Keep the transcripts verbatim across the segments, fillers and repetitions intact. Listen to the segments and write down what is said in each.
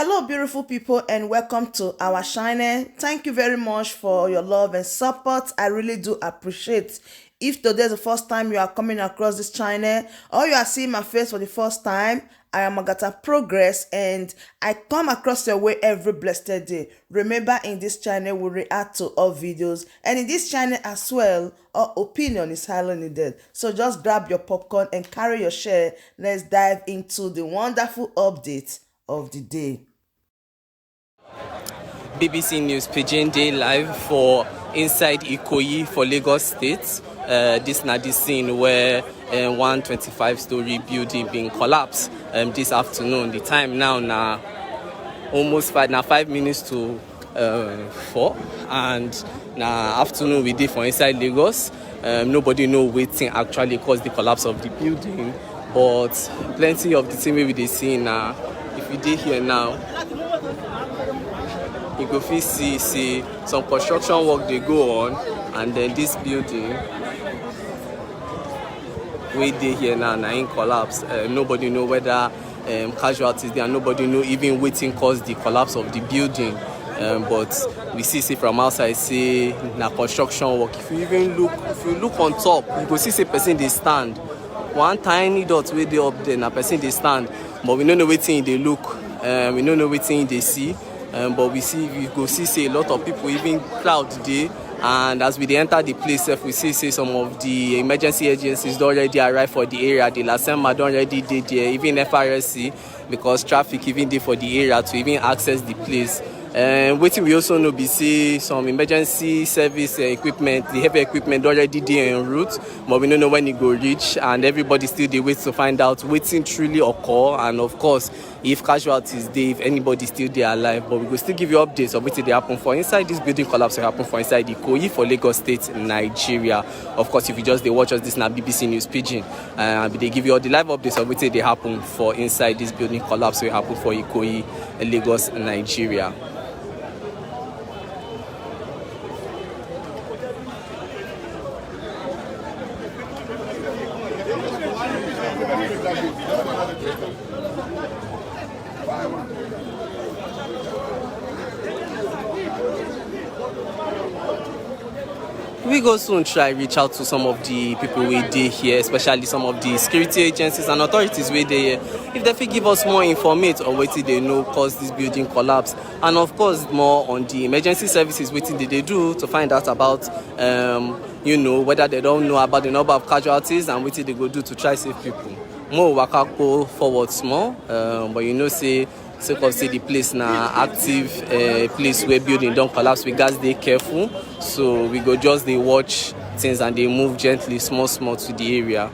Hello, beautiful people, and welcome to our channel. Thank you very much for your love and support. I really do appreciate. If today is the first time you are coming across this channel or you are seeing my face for the first time, I am Agatha Progress, and I come across your way every blessed day. Remember, in this channel, we react to all videos, and in this channel as well, all opinion is highly needed. So just grab your popcorn and carry your share. Let's dive into the wonderful update of the day. B B C News Pidgin dey live for inside Ikoyi for Lagos State. Uh, this na the scene where uh, one twenty-five story building bin collapse um, this afternoon. The time now na almost five, na five minutes to uh, four, and na afternoon we dey for inside Lagos. Um, nobody know wetin actually cause the collapse of the building, but plenty of the thing wey we dey see na, if you dey here now, you go fit see say some construction work dey go on, and then this building wey dey here now na im collapse. Uh, nobody know whether um, casualties dey, and nobody know even wetin cause the collapse of the building. Um, but we see say from outside say na construction work. If you even look, if you look on top, you go see say person dey stand. One tiny dot wey dey up there, na person dey stand, but we no know wetin e dey look. Um, we no know wetin e dey see. Um, but we see, we go see say a lot of people, even crowd dey, and as we dey enter the place sef, we see say some of the emergency agencies don already arrive for the area. The LASEMA don already dey there, even F R S C, because traffic even dey for the area to even access the place. Um, wetin we also know be say some emergency service uh, equipment, the heavy equipment don already dey en route, but we no know when e go reach, and everybody still dey wait to find out wetin truly occur, and of course, if casualties dey, if anybody still dey alive. But we go still give you updates of wetin dey happen for inside this building collapse wey happen for inside Ikoyi for Lagos State, Nigeria. Of course, if you just dey watch us, this na B B C News Pidgin, and we dey give you all the live updates of wetin dey happen for inside this building collapse wey happen for Ikoyi, Lagos, Nigeria. We go soon try reach out to some of the people wey dey here, especially some of the security agencies and authorities wey dey here, if they fit give us more informate on wetin dey know cause this building collapse, and of course more on the emergency services, wetin they dey do to find out about um, you know, whether they don know about the number of casualties and wetin they go do to try save people. Mo waka go forward small, um, but you know say sake of say the place na active uh, place where building don collapse, we gats dey careful. So we go just dey watch things and dey move gently, small small to the area.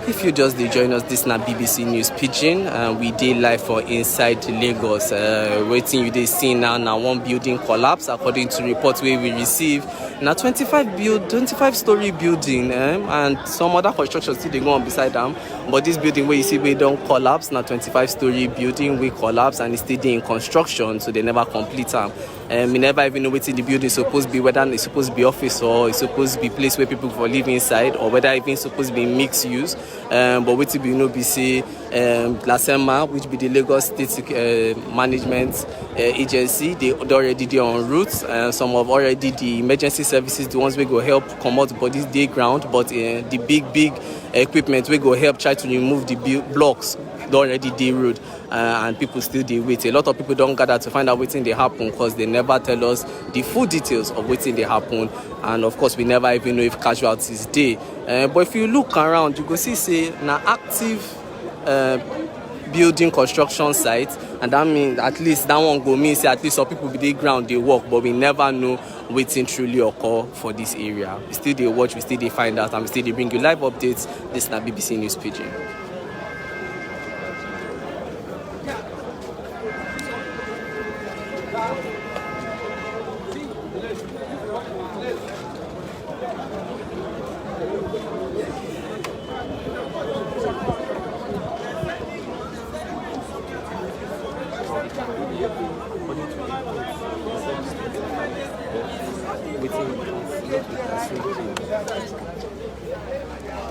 If you just dey join us, this na B B C News Pidgin, and we dey live for inside Lagos. Uh, wetin you dey see now na one building collapse, according to reports wey we receive. Na twenty-five build, twenty-five story building, um, and some other construction still dey go on beside am. But this building wey you see wey don collapse na twenty-five story building wey collapse, and e still dey in construction, so they never complete am. Um, we never even know wetin the building suppose be, whether e suppose be office or e suppose be place where people for live inside, or whether even suppose be mixed use. Um, but wetin we know be say um, LASEMA, which be the Lagos State uh, Management uh, Agency, they don already dey en route. Uh, some of already the emergency services, the ones wey go help comot bodies dey ground, but uh, the big big equipment wey go help try to remove the bu- blocks don already dey road, uh, and people still dey wait. A lot of people don gather to find out wetin dey happen, because they never tell us the full details of wetin dey happen, and of course we never even know if casualties dey. Uh, but if you look around, you go see say na active uh, building construction site, and that mean at least that one go mean say at least some people be dey ground dey work, but we never know wetin truly occur for this area. We still dey watch, we still dey find out, and we still dey bring you live updates. This na B B C News Pidgin.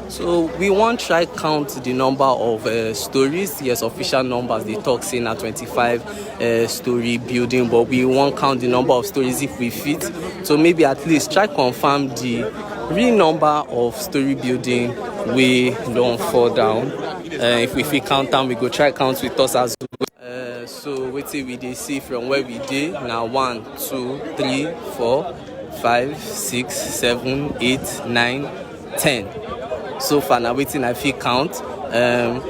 So we wan try count the number of uh, stories. Yes, official numbers dey talk say na twenty-five uh, story building, but we wan count the number of stories if we fit. So maybe at least try confirm the real number of story building wey don fall down. Uh, if we fit count am, we go try count with us as well. Uh, so wetin we dey see from where we dey na one, two, three, four, five, six, seven, eight, nine, ten. So far na wetin I fit count. Um,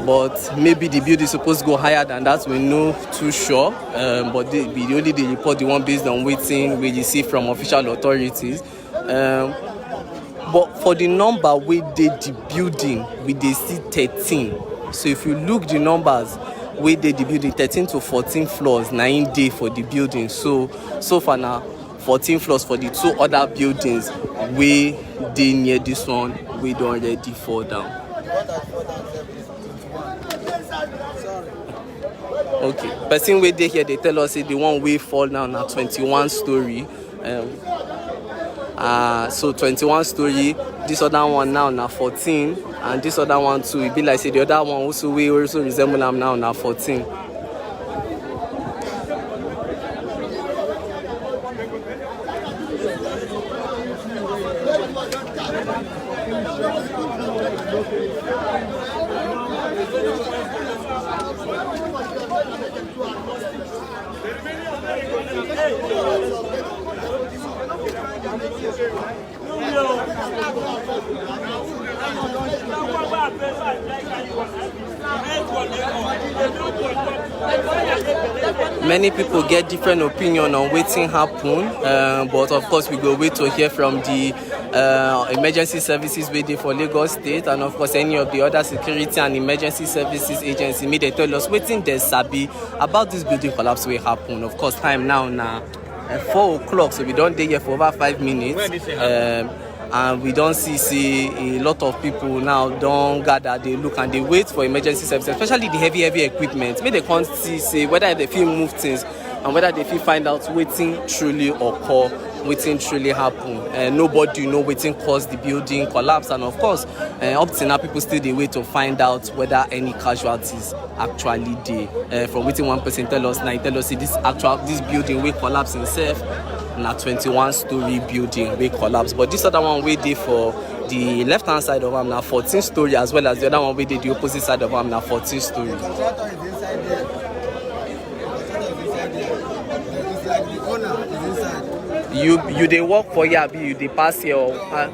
but maybe the building suppose go higher than that, we no too sure. Um, but the, we only dey report the one based on wetin we dey see from official authorities. Um, but for the number wey dey the building, we dey see thirteen. So if you look the numbers wey dey the building, thirteen to fourteen floors na im dey for the building. So, so far na fourteen floors for the two other buildings wey dey near this one wey don already fall down. Okay, person wey dey here dey tell us say the one wey fall down na twenty-one story. Um, uh, so twenty-one story, this other one now na fourteen, and this other one too, e be like say the other one also wey also resemble am now na fourteen. Many people get different opinion on wetin happen, uh, but of course we go wait to hear from the uh, emergency services wey dey for Lagos State, and of course any of the other security and emergency services agency, make dem tell us wetin dem sabi about this building collapse wey happen. Of course, time now na uh, four o'clock, so we don dey here for over five minutes. Um, and we don see say a lot of people now don gather dey look and dey wait for emergency service, especially the heavy heavy equipment, make dem come see say whether dem fit move things and whether dem fit find out wetin truly occur, wetin truly happen. Uh, nobody know wetin cause the building collapse, and of course, uh, up till now people still dey wait to find out whether any casualties actually dey. Uh, from wetin one person tell us now, he tell us say this actual this building wey collapse himself na twenty-one story building wey collapse, but this other one wey dey for the left hand side of am na fourteen story, as well as the other one wey dey the opposite side of am na fourteen story. You you dey work for here, abi you dey pass here? Or, uh,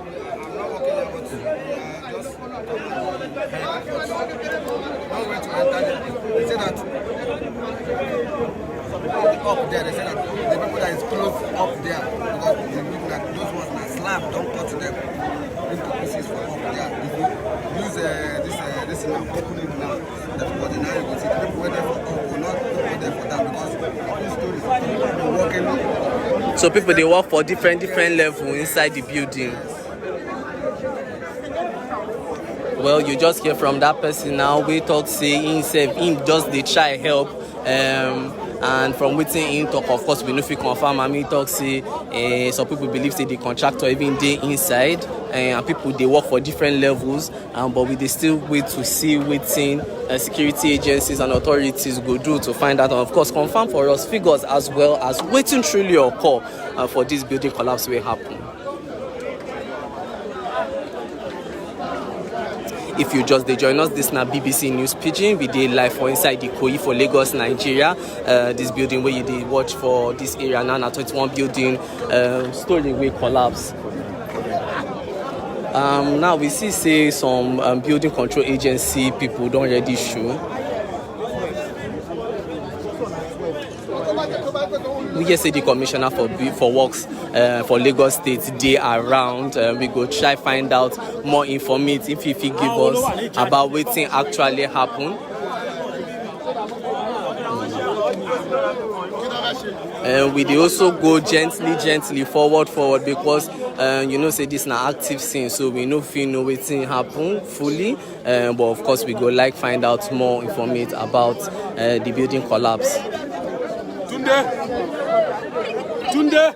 One way to enter them. They say that up there, they say that the people that is close up there, because the people that those ones na slab don cut them into pieces for up there. If you use uh, this uh, this thing and open it now, that was the now you go see the people wey dey for up will not go there for that because these stories people dey work alone. So people dey work for different different level inside the building. Well, you just hear from that person now wey talk say himself him just dey try help, um, and from wetin him talk, of course we no fit confirm am. Him talk say uh, some people believe say the contractor even dey inside, uh, and people dey work for different levels, um, but we dey still wait to see wetin uh, security agencies and authorities go do to find out and of course confirm for us figures as well as wetin truly occur uh, for this building collapse wey happen. If you just dey join us, this na B B C News Pidgin. We dey live for inside Ikoyi for Lagos, Nigeria. Uh, this building wey you dey watch for this area now na twenty-one building um, story wey collapse. Um, now we see say some um, building control agency people don already show. We hear say the commissioner for bu- for works uh, for Lagos State dey around. Uh, we go try find out more informate if he fit give us about wetin actually happen. And we dey also go gently, gently forward, forward because uh, you know say this na active scene, so we no fit know wetin happen fully. Um, but of course, we go like find out more informate about uh, the building collapse. Tunde, Tunde.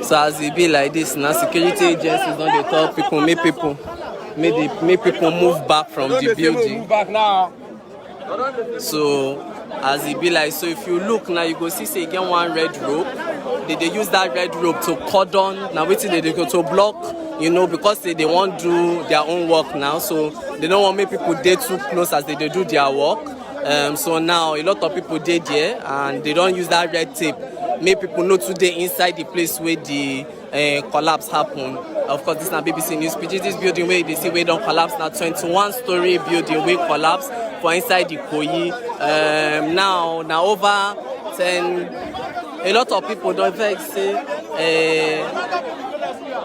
So as e be like this now, security agencies don dey tell people, make people, make the, make people move back from the building. Move back now. So as e be like, so if you look now, you go see say e get one red rope. They dey use that red rope to cordon. Now wetin they dey go to block, you know, because say they wan do their own work now. So they don't want make people dey too close as they dey do their work. Um, so now a lot of people dey there and they don use that red tape. Make people no too dey inside the place where the uh, collapse happen. Of course, this na B B C News Pidgin. This building wey you dey see wey don collapse na twenty-one story building wey collapse for inside the Ikoyi. Um, now na over ten. A lot of people don vex say. Uh,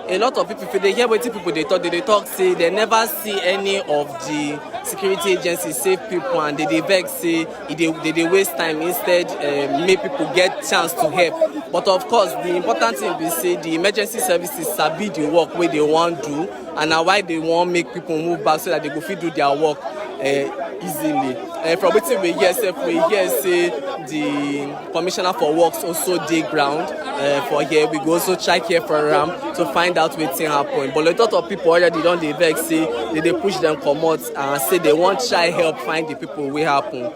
a lot of people, if they hear wetin people dey talk, they dey talk say they never see any of the security agencies save people, and they dey vex say e dey, they dey waste time. Instead, um, make people get chance to help. But of course, the important thing be say the emergency services sabi the work wey they wan do, and na why they wan make people move back so that they go fit do their work uh, easily. Uh, from wetin we hear sef, we hear say the commissioner for works also dey ground uh, for here. We go also check here for am to find out wetin happen. But a lot of people already don dey vex say they dey push them comot and say they wan try help find the people wey happen.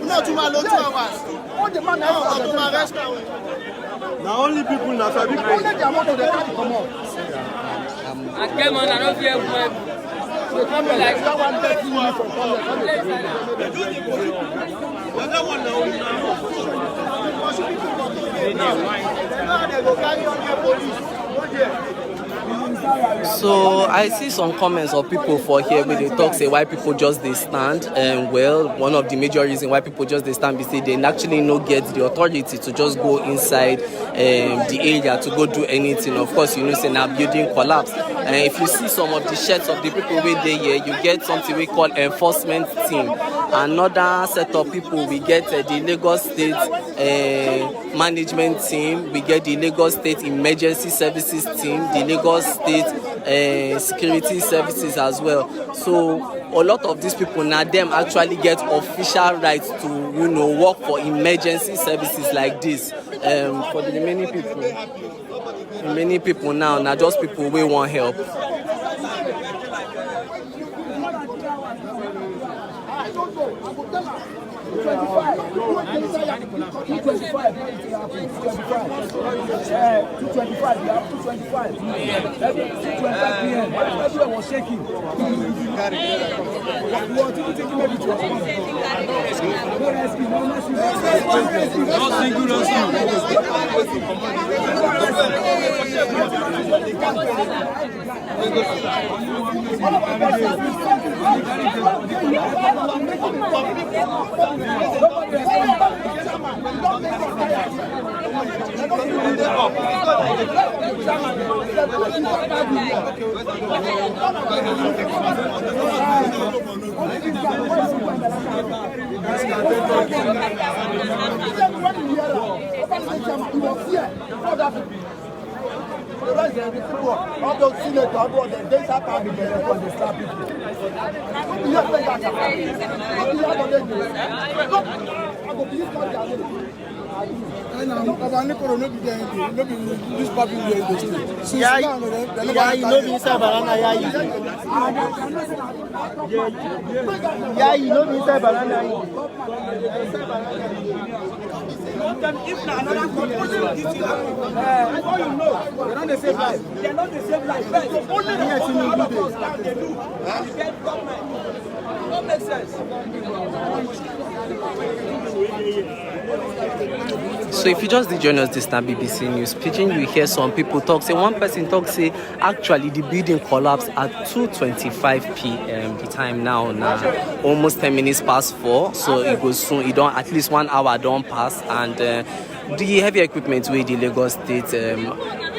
Not two hours. All the man now. Na only people na sabi. Only their motor dey carry comot. I get man, I don't fear. They come like that one thirty minutes from come here. Now they go carry on the police. So I see some comments of people for here where they talk say why people just dey stand. And well, one of the major reasons why people just dey stand be say they actually no get the authority to just go inside um, the area to go do anything. Of course, you know say na building collapse. And if you see some of the shirts of the people wey dey here, you get something we call enforcement team. Another set of people, we get uh, the Lagos State uh, management team, we get the Lagos State emergency services team, the Lagos State uh, security services as well. So a lot of these people now, them actually get official rights to, you know, work for emergency services like this. Um, for the remaining people, many people now, now just people we want help. Two twenty-five. Two twenty-five. Eh, two twenty-five. Yeah, two twenty-five. Every two twenty-five P M. Everywhere was shaking. What, what did you think maybe it was one? No rescue, no rescue. No single rescue. All those senators, all those, they start to be there for the slap people. Don't be here, make that happen. Don't be here, don't let me. I go please call their name. And, um, Baba Nikoro no be there again. No be this public wey dey stay. Since now, no, dem, dem never Yayi, no be inside banana, Yayi. Yayi, no be inside banana, Yayi. If na another country, this thing happen. Before you know, they don dey save life. They don dey save life. So only the people of us now dey do. We get government. E no make sense. So if you just dey join us this time, B B C News Pidgin, you hear some people talk. Say one person talk say actually the building collapsed at two twenty-five P M. The time now na almost ten minutes past four, so e go soon. E don, at least one hour don pass, and uh, the heavy equipment wey the Lagos State um,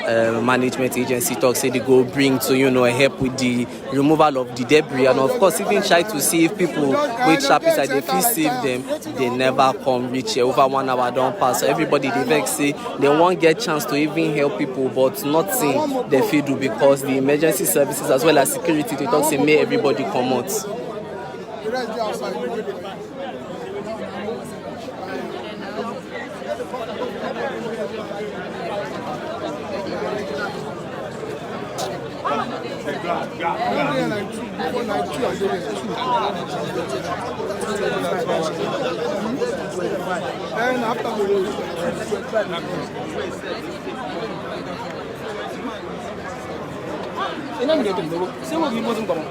uh, management agency talk say they go bring to, you know, help with the removal of the debris, and of course even try to see if people wey trap inside dey fit save them. They never come reach here. Over one hour don pass, so everybody dey vex say they wan get chance to even help people, but nothing they fit do because the emergency services as well as security dey talk say make everybody comot. Rest dey outside. One day like two, before like two, I dey there, two. And after the road. Ina mi dey talk, say what you want to come.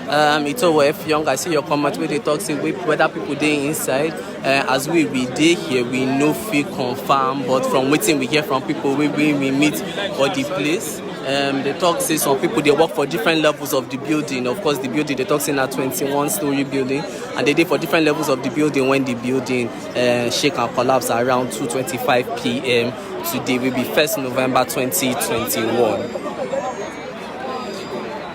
Um, it's over if young. I see your comment where they talk say we- whether people dey inside. Uh, as we we dey here, we no fit confirm, but from wetin we hear from people we we, we meet for the place, um, they talk say some people they work for different levels of the building. Of course, the building they talk say na twenty-one story building, and they dey for different levels of the building when the building uh, shake and collapse around two twenty-five p.m. Today will be first November twenty twenty-one.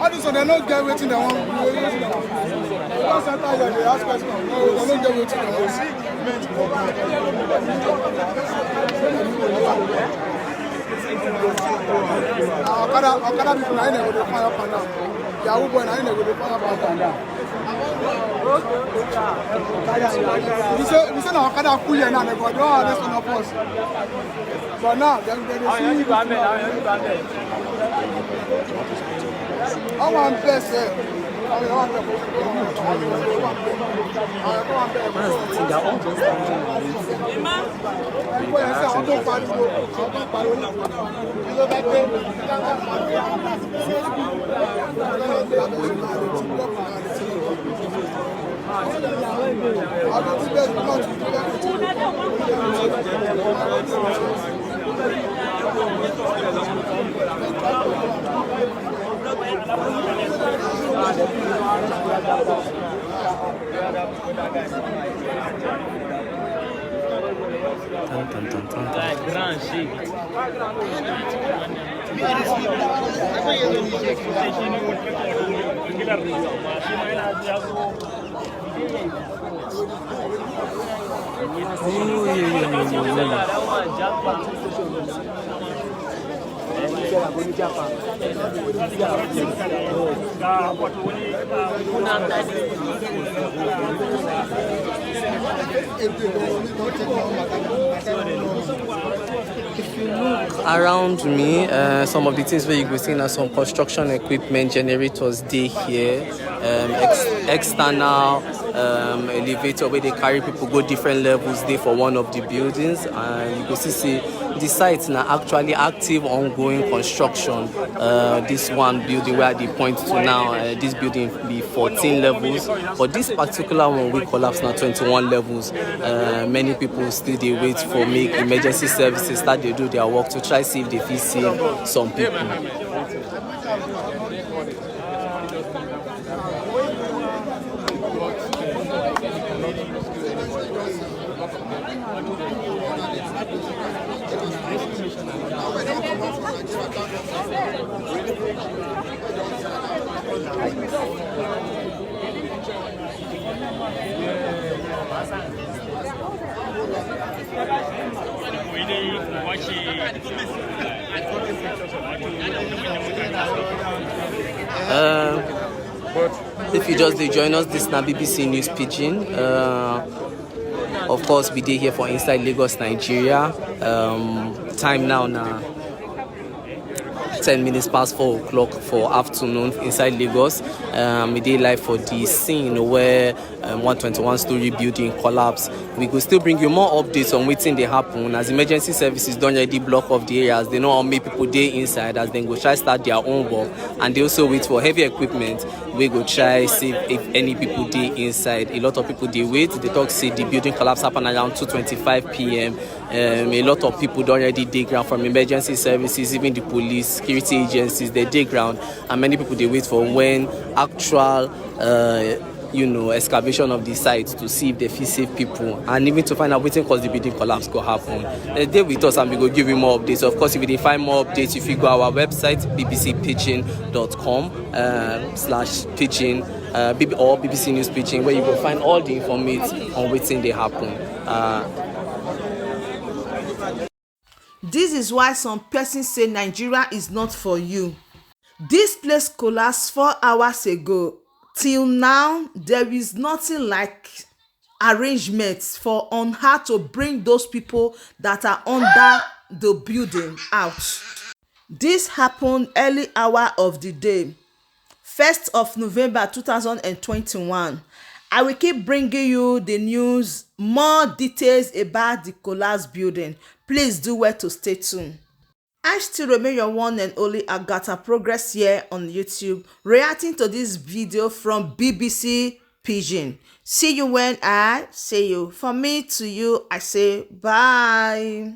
All this one, they no get wetin they want. They don center here, they ask question. No, they no get wetin they want. Okada, Okada people, na im dem go dey fire up and down. Yahoo boy, na im dem go dey fire up and down. We say, we say na Okada full here now, they go do all this one of us. But now, dem dem dey see you. How one person? How one person? How one person? Around me, uh, some of the things where you go see na some construction equipment, generators dey here, um, ex- external um, elevator where they carry people go different levels dey for one of the buildings, and you go see say the site na actually active ongoing construction. Uh, this one building where I dey point to now, uh, this building be fourteen levels, but this particular one we collapse na twenty-one levels. Uh, many people still dey wait for make emergency services start dey do their work to try see if they fit save some people. Um, if you just dey join us, this na B B C News Pidgin. Uh, of course, we dey here for inside Lagos, Nigeria. Um, time now na ten minutes past four o'clock for afternoon inside Lagos. Um, we dey live for the scene where um, one twenty-one story building collapse. We go still bring you more updates on wetin dey happen as emergency services don already block off the areas. They no wan make people dey inside as dem go try start their own work, and they also wait for heavy equipment wey go try save if any people dey inside. A lot of people dey wait. They talk say the building collapse happen around two twenty-five p.m. Um, a lot of people don already dey ground, from emergency services, even the police, security agencies, they dey ground, and many people dey wait for when actual, uh, you know, excavation of the site to see if they fit save people, and even to find out wetin cause the building collapse go happen. Uh, dey with us, and we go give you more updates. Of course, if you dey find more updates, if you go our website, B B C Pidgin dot com, uh, slash Pidgin, uh, B B, or B B C News Pidgin, where you go find all the information on wetin dey happen. Uh, This is why some persons say Nigeria is not for you. This place collapsed four hours ago. Till now, there is nothing like arrangements for on how to bring those people that are under the building out. This happened early hour of the day, first of November two thousand and twenty-one. I will keep bringing you the news, more details about the collapsed building. Please do well to stay tuned. I still remain your one and only Agatha Progress here on YouTube, reacting to this video from B B C Pidgin. See you when I see you. For me to you, I say bye.